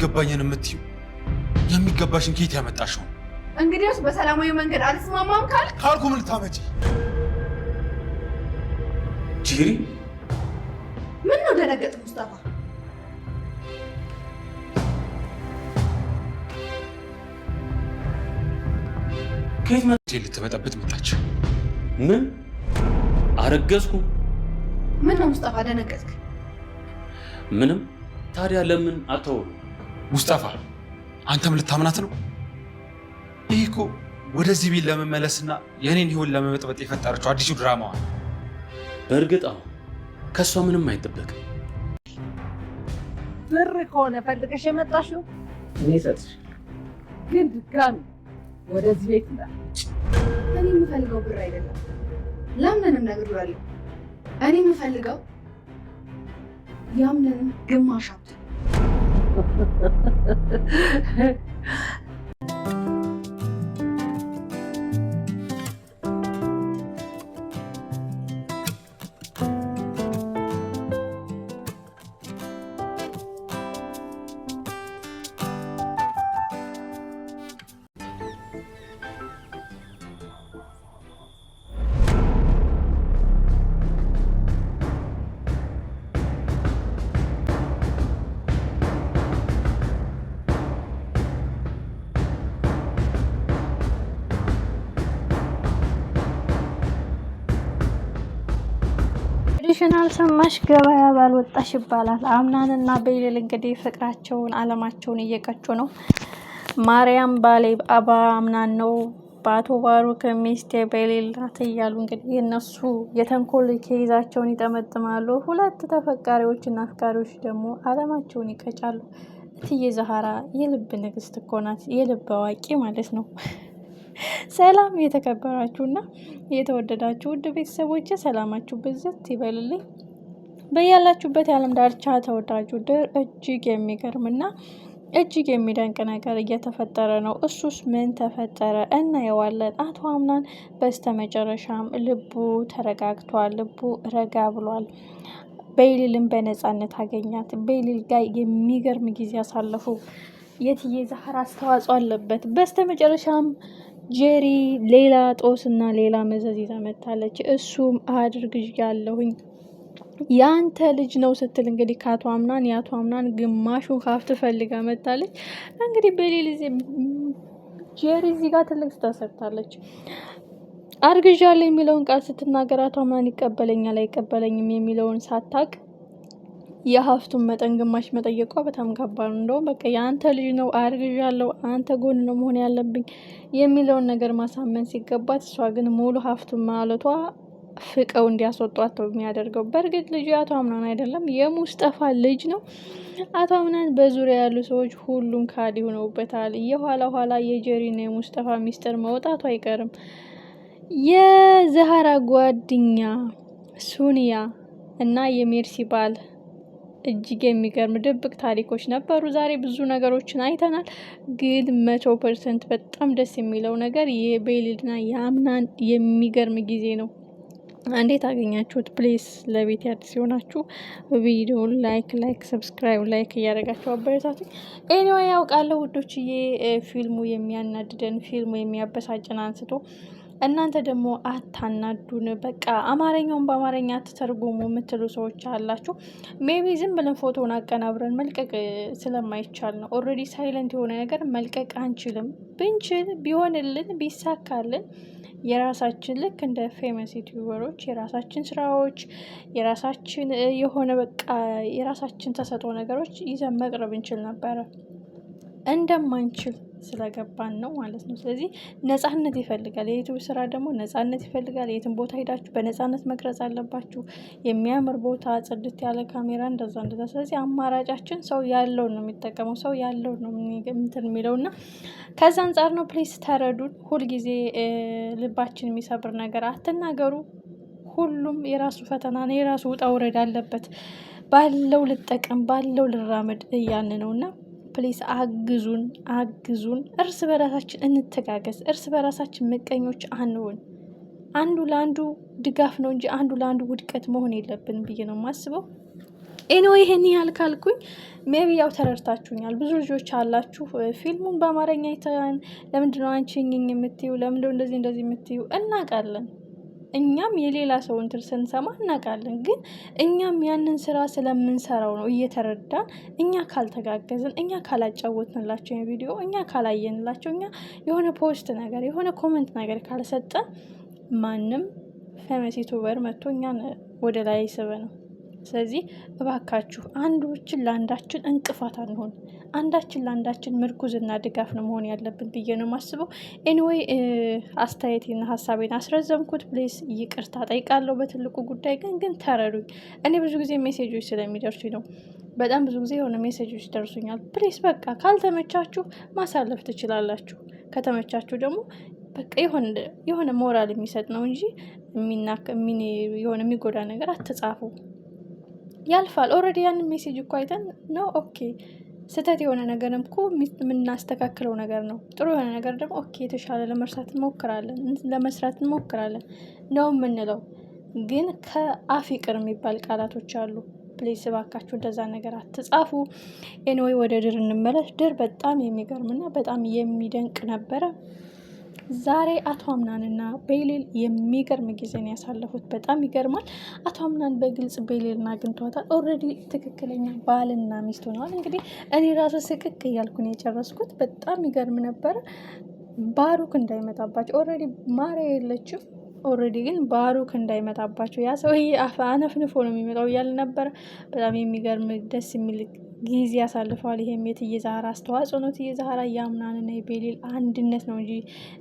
የሚገባኝን የምትይው የሚገባሽን ከየት ያመጣሽው? እንግዲያውስ በሰላማዊ መንገድ አልስማማም ካልክ ካልኩ ምን ልታመጪ? ጄሪ፣ ምን ነው ደነገጥ ሙስጠፋ? ከየት መ ልትበጠብጥ መጣች? ምን አረገዝኩ? ምን ነው ሙስጠፋ ደነገጥክ? ምንም። ታዲያ ለምን አተው? ሙስጠፋ፣ አንተም ልታምናት ነው? ይህ እኮ ወደዚህ ቤት ለመመለስና የኔን ህይወት ለመበጥበጥ የፈጠረችው አዲሱ ድራማዋ። በእርግጥ አዎ፣ ከእሷ ምንም አይጠበቅም። ብር ከሆነ ፈልገሽ የመጣሽው እኔ እሰጥሻለሁ፣ ግን ድጋሚ ወደዚህ ቤት እንዳትመጪ። እኔ የምፈልገው ብር አይደለም። ለምንንም ነግሬዋለሁ። እኔ የምፈልገው ያምንንም ግማሽ ሀብት። ሽን አልሰማሽ ገበያ ባልወጣሽ ይባላል። አምናንና ቤሊል እንግዲህ ፍቅራቸውን አለማቸውን እየቀጩ ነው። ማርያም ባሌ አባ አምናን ነው፣ በአቶ ባሩክ ሚስቴ ቤሊል ናት እያሉ እንግዲህ እነሱ የተንኮል case ኣቸውን ይጠመጥማሉ። ሁለት ተፈቃሪዎች እና አፍቃሪዎች ደግሞ አለማቸውን ይቀጫሉ። እትዬ ዛህራ የልብ ንግስት እኮ ናት፣ የልብ አዋቂ ማለት ነው። ሰላም የተከበራችሁና የተወደዳችሁ ውድ ቤተሰቦች ሰላማችሁ ብዝት ይበልልኝ። በያላችሁበት የዓለም ዳርቻ ተወዳጁ ድር እጅግ የሚገርምና እጅግ የሚደንቅ ነገር እየተፈጠረ ነው። እሱስ ምን ተፈጠረ እናየዋለን። አቶ አምናን በስተመጨረሻም ልቡ ተረጋግቷል። ልቡ ረጋ ብሏል። ቤሊልን በነፃነት አገኛት። ቤሊል ጋር የሚገርም ጊዜ አሳለፉ። የትዬ ዛህራ አስተዋጽኦ አለበት። በስተመጨረሻም ጄሪ ሌላ ጦስና ሌላ መዘዝ ይዛ መጥታለች። እሱም አድርግዣለሁኝ የአንተ ልጅ ነው ስትል እንግዲህ ከአቶ አምናን የአቶ አምናን ግማሹን ሀብት ፈልጋ መጥታለች። እንግዲህ በሌል ጄሪ እዚህ ጋር ትልቅ ስህተት ሰርታለች። አርግዣለሁ የሚለውን ቃል ስትናገር አቶ አምናን ይቀበለኛል አይቀበለኝም የሚለውን ሳታቅ የሀብቱን መጠን ግማሽ መጠየቋ በጣም ከባድ ነው። እንደውም በቃ የአንተ ልጅ ነው አርግዣለሁ፣ አንተ ጎን ነው መሆን ያለብኝ የሚለውን ነገር ማሳመን ሲገባት፣ እሷ ግን ሙሉ ሀብቱን ማለቷ ፍቀው እንዲያስወጧት ነው የሚያደርገው። በእርግጥ ልጁ የአቶ አምናን አይደለም የሙስጠፋ ልጅ ነው። አቶ አምናን በዙሪያ ያሉ ሰዎች ሁሉም ካዲ ሆነውበታል። የኋላ ኋላ የጀሪና የሙስጠፋ ሚስጥር መውጣቱ አይቀርም። የዘሀራ ጓደኛ ሱኒያ እና የሜርሲ ባል እጅግ የሚገርም ድብቅ ታሪኮች ነበሩ። ዛሬ ብዙ ነገሮችን አይተናል። ግን 100% በጣም ደስ የሚለው ነገር የቤሊልና የአምናን የሚገርም ጊዜ ነው። እንዴት አገኛችሁት? please ለቤት አዲስ የሆናችሁ ቪዲዮ like like subscribe like እያደረጋችሁ አበረታቱኝ። Anyway ያውቃለሁ ውዶችዬ፣ ፊልሙ የሚያናድደን ፊልሙ የሚያበሳጭን አንስቶ እናንተ ደግሞ አታናዱን፣ በቃ አማርኛውን በአማርኛ አትተርጉሙ የምትሉ ሰዎች አላችሁ። Maybe ዝም ብለን ፎቶውን አቀናብረን መልቀቅ ስለማይቻል ነው። Already silent የሆነ ነገር መልቀቅ አንችልም። ብንችል ቢሆንልን ቢሳካልን የራሳችን ልክ እንደ famous YouTuber ኦች የራሳችን ስራዎች የራሳችን የሆነ በቃ የራሳችን ተሰጥኦ ነገሮች ይዘን መቅረብ እንችል ነበረ። እንደማንችል ስለገባን ነው ማለት ነው። ስለዚህ ነጻነት ይፈልጋል። የዩቱብ ስራ ደግሞ ነጻነት ይፈልጋል። የትም ቦታ ሄዳችሁ በነጻነት መቅረጽ አለባችሁ። የሚያምር ቦታ፣ ጽድት ያለ ካሜራ፣ እንደዛ እንደዛ። ስለዚህ አማራጫችን ሰው ያለውን ነው የሚጠቀመው፣ ሰው ያለውን ነው እንትን የሚለው እና ከዛ አንጻር ነው። Please ተረዱን። ሁልጊዜ ልባችን የሚሰብር ነገር አትናገሩ። ሁሉም የራሱ ፈተና ነው፣ የራሱ ውጣ ውረድ አለበት። ባለው ልጠቀም ባለው ልራመድ እያልን ነው እና please አግዙን፣ አግዙን። እርስ በራሳችን እንተጋገዝ። እርስ በራሳችን ምቀኞች አንሁን። አንዱ ለአንዱ ድጋፍ ነው እንጂ አንዱ ለአንዱ ውድቀት መሆን የለብንም ብዬ ነው የማስበው። Anyway ይሄን ያህል ካልኩኝ maybe ያው ተረድታችሁኛል። ብዙ ልጆች አላችሁ ፊልሙን በአማርኛ አይተን ለምንድነው አንቺ እኝኝ የምትዩ፣ ለምንድነው እንደዚህ እንደዚህ የምትዩ? እናውቃለን። እኛም የሌላ ሰው እንትን ስንሰማ እናውቃለን። ግን እኛም ያንን ስራ ስለምንሰራው ነው እየተረዳን፣ እኛ ካልተጋገዝን፣ እኛ ካላጫወትንላቸው ቪዲዮ፣ እኛ ካላየንላቸው፣ እኛ የሆነ post ነገር የሆነ comment ነገር ካልሰጠን ማንም famous YouTuber መጥቶ እኛን ወደ ላይ አይስበንም። ስለዚህ እባካችሁ አንዶችን ለአንዳችን እንቅፋት አንሆን፣ አንዳችን ለአንዳችን ምርኩዝና ድጋፍ ነው መሆን ያለብን ብዬ ነው የማስበው። Anyway አስተያየቴና ሀሳቤን አስረዘምኩት፣ please ይቅርታ ጠይቃለሁ። በትልቁ ጉዳይ ግን ተረዱኝ። እኔ ብዙ ጊዜ ሜሴጆች ስለሚደርሱኝ ነው። በጣም ብዙ ጊዜ የሆነ ሜሴጆች ደርሱኛል። Please በቃ ካልተመቻችሁ ማሳለፍ ትችላላችሁ። ከተመቻችሁ ደግሞ በቃ የሆነ ሞራል የሚሰጥ ነው እንጂ የሆነ የሚጎዳ ነገር አትጻፉ። ያልፋል። Already ያንን message እኮ አይተን ነው okay። ስህተት የሆነ ነገርም እኮ የምናስተካክለው ነገር ነው። ጥሩ የሆነ ነገር ደግሞ okay የተሻለ ለመርሳት እንሞክራለን፣ ለመስራት እንሞክራለን ነው የምንለው። ግን ከአፍ ይቅር የሚባል ቃላቶች አሉ። Please እባካችሁ እንደዛ ነገር አትጻፉ። Anyway ወደ ድር እንመለስ። ድር በጣም የሚገርምና በጣም የሚደንቅ ነበረ። ዛሬ አቶ አምናንና ቤሌል የሚገርም ጊዜ ነው ያሳለፉት። በጣም ይገርማል። አቶ አምናን በግልጽ ቤሌልን አግኝቷታል። Already ትክክለኛ ባልና ሚስት ሆነዋል። እንግዲህ እኔ ራሱ ስቅቅ እያልኩ ነው የጨረስኩት። በጣም ይገርም ነበረ። ባሩክ እንዳይመጣባቸው already ማሪያ የለችም። Already ግን ባሩክ እንዳይመጣባቸው ያ ሰውዬ አነፍንፎ ነው የሚመጣው እያለ ነበረ። በጣም የሚገርም ደስ የሚል ጊዜ አሳልፈዋል። ይሄም የእትዬ ዛህራ አስተዋጽኦ ነው። እትዬ ዛህራ የአምናንና የቤሊል አንድነት ነው እንጂ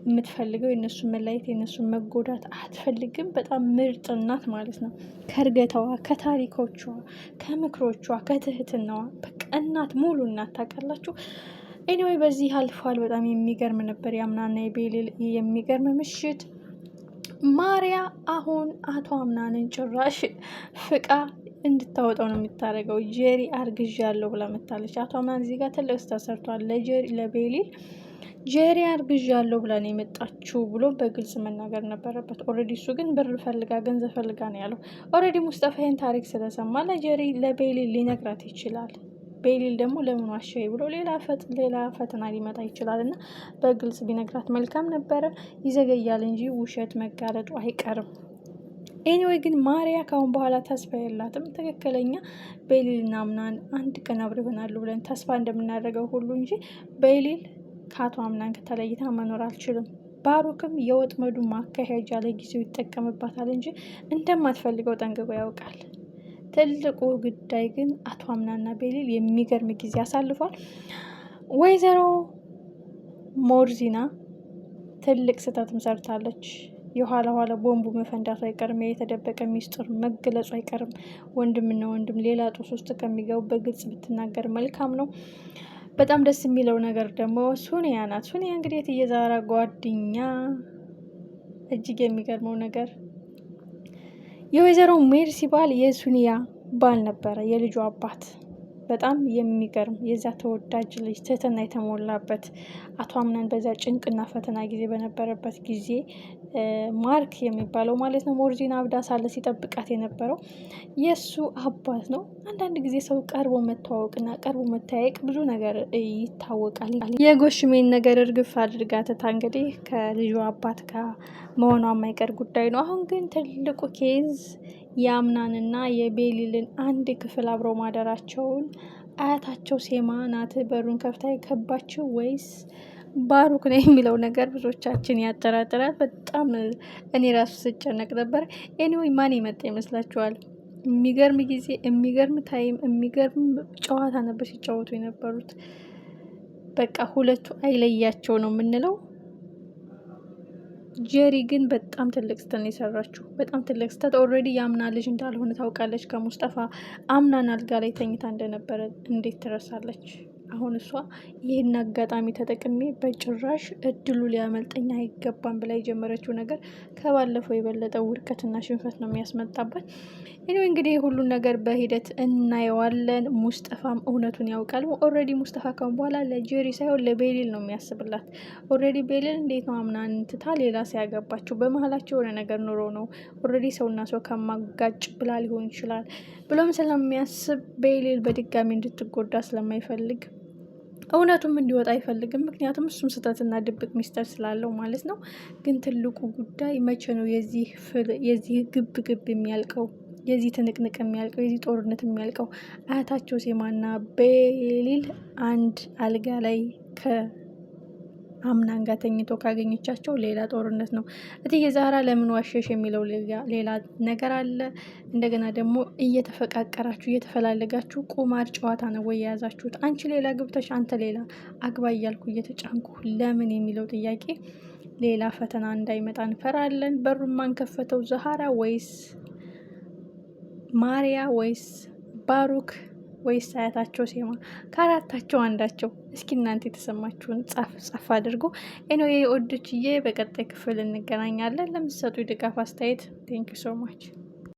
የምትፈልገው የእነሱን መለየት የእነሱን መጎዳት አትፈልግም። በጣም ምርጥ እናት ማለት ነው። ከእርገታዋ፣ ከታሪኮቿ፣ ከምክሮቿ፣ ከትህትናዋ በቃ እናት ሙሉ እናት ታውቃላችሁ። Anyway በዚህ አልፏል። በጣም የሚገርም ነበር የአምናንና የቤሊል የሚገርም ምሽት። ማሪያ አሁን አቶ አምናንን ጭራሽ ፍቃ እንድታወጣው ነው የምታደርገው። ጄሪ አርግዣለሁ ብላ መታለች። አቶ አምናን እዚህ ጋር ትልቅ ስህተት ሰርቷል። ለጄሪ ለቤሊል ጄሪ አርግዣለሁ ብላ ነው የመጣችው ብሎ በግልጽ መናገር ነበረበት። Already እሱ ግን ብር ፈልጋ ገንዘብ ፈልጋ ነው ያለው። Already ሙስጠፋ ይህን ታሪክ ስለሰማ ለጄሪ ለቤሊል ሊነግራት ይችላል። ቤሊል ደግሞ ለምን ዋሸኝ ብሎ ሌላ ፈተና ሊመጣ ይችላል እና በግልጽ ቢነግራት መልካም ነበረ። ይዘገያል እንጂ ውሸት መጋለጡ አይቀርም። Anyway ግን ማሪያ ካሁን በኋላ ተስፋ የላትም። ትክክለኛ ቤሊልና አምናን አንድ ቀን አብረው ይሆናሉ ብለን ተስፋ እንደምናደርገው ሁሉ እንጂ ቤሊል ከአቶ አምናን ከተለይታ መኖር አልችልም። ባሩክም የወጥመዱ ማካሄጃ ለጊዜው ይጠቀምባታል እንጂ እንደማትፈልገው ጠንቅቆ ያውቃል። ትልቁ ጉዳይ ግን አቶ አምናና ቤሊል የሚገርም ጊዜ አሳልፏል። ወይዘሮ ሞርዚና ትልቅ ስህተትም ሰርታለች። የኋላ ኋላ ቦምቡ መፈንዳቱ አይቀርም። የተደበቀ ሚስጥር መገለጹ አይቀርም። ወንድምና ወንድም ሌላ ጦስ ውስጥ ከሚገቡ በግልጽ ብትናገር መልካም ነው። በጣም ደስ የሚለው ነገር ደግሞ ሱኒያ ናት። ሱኒያ እንግዲህ የእትዬ ዛራ ጓደኛ። እጅግ የሚገርመው ነገር የወይዘሮ ሜርሲ ባል የሱኒያ ባል ነበረ፣ የልጁ አባት። በጣም የሚገርም የዛ ተወዳጅ ልጅ ትህትና የተሞላበት አቶ አምናን በዛ ጭንቅና ፈተና ጊዜ በነበረበት ጊዜ ማርክ የሚባለው ማለት ነው ሞርዚን አብዳ ሳለ ሲጠብቃት የነበረው የእሱ አባት ነው። አንዳንድ ጊዜ ሰው ቀርቦ መተዋወቅና ቀርቦ መታየቅ ብዙ ነገር ይታወቃል። የጎሽሜን ነገር እርግፍ አድርጋ ትታ እንግዲህ ከልጁ አባት ጋር መሆኗ የማይቀር ጉዳይ ነው። አሁን ግን ትልቁ case የአምናንና የቤሊልን አንድ ክፍል አብረው ማደራቸውን አያታቸው ሴማ ናት በሩን ከፍታ የከባችው ወይስ ባሩክ ነው የሚለው ነገር ብዙዎቻችን ያጠራጥራል። በጣም እኔ ራሱ ስጨነቅ ነበር። Anyway ማን የመጣ ይመስላችኋል? የሚገርም ጊዜ፣ የሚገርም time፣ የሚገርም ጨዋታ ነበር ሲጫወቱ የነበሩት። በቃ ሁለቱ አይለያቸው ነው የምንለው። ጄሪ ግን በጣም ትልቅ ስህተት ነው የሰራችው። በጣም ትልቅ ስህተት። Already የአምና ልጅ እንዳልሆነ ታውቃለች። ከሙስጠፋ አምናን አልጋ ላይ ተኝታ እንደነበረ እንዴት ትረሳለች? አሁን እሷ ይህን አጋጣሚ ተጠቅሜ በጭራሽ እድሉ ሊያመልጠኝ አይገባም ብላ የጀመረችው ነገር ከባለፈው የበለጠ ውድቀትና ሽንፈት ነው የሚያስመጣባት። anyway እንግዲህ ሁሉን ነገር በሂደት እናየዋለን። ሙስጠፋም እውነቱን ያውቃል። Already ሙስጠፋ ካሁን በኋላ ለጄሪ ሳይሆን ለቤሊል ነው የሚያስብላት። Already ቤሊል እንዴት ነው አምናን ትታ ሌላ ሲያገባቸው በመሀላቸው የሆነ ነገር ኑሮ ነው already ሰውና ሰው ከማጋጭ ብላ ሊሆን ይችላል ብሎም ስለሚያስብ ቤሊል በድጋሚ እንድትጎዳ ስለማይፈልግ እውነቱም እንዲወጣ አይፈልግም። ምክንያቱም እሱም ስህተትና ድብቅ ሚስጥር ስላለው ማለት ነው። ግን ትልቁ ጉዳይ መቼ ነው የዚህ ግብ ግብ የሚያልቀው? የዚህ ትንቅንቅ የሚያልቀው? የዚህ ጦርነት የሚያልቀው? አያታቸው ሴማና ቤሊል አንድ አልጋ ላይ አምናን ጋር ተኝቶ ካገኘቻቸው ሌላ ጦርነት ነው። እትዬ ዛህራ ለምን ዋሸሽ የሚለው ሌላ ነገር አለ። እንደገና ደግሞ እየተፈቃቀራችሁ እየተፈላለጋችሁ ቁማር ጨዋታ ነው ወይ የያዛችሁት? አንቺ ሌላ ግብተሽ አንተ ሌላ አግባ እያልኩ እየተጫንኩ ለምን የሚለው ጥያቄ ሌላ ፈተና እንዳይመጣ እንፈራለን። በሩን ማን ከፈተው? ዛህራ ወይስ ማሪያ ወይስ ባሩክ ወይስ አያታቸው ሴማ? ከአራታቸው አንዳቸው። እስኪ እናንተ የተሰማችሁን ጻፍ ጻፍ አድርጎ። Anyway ውዶችዬ፣ በቀጣይ ክፍል እንገናኛለን። ለምትሰጡ ድጋፍ አስተያየት thank you so much።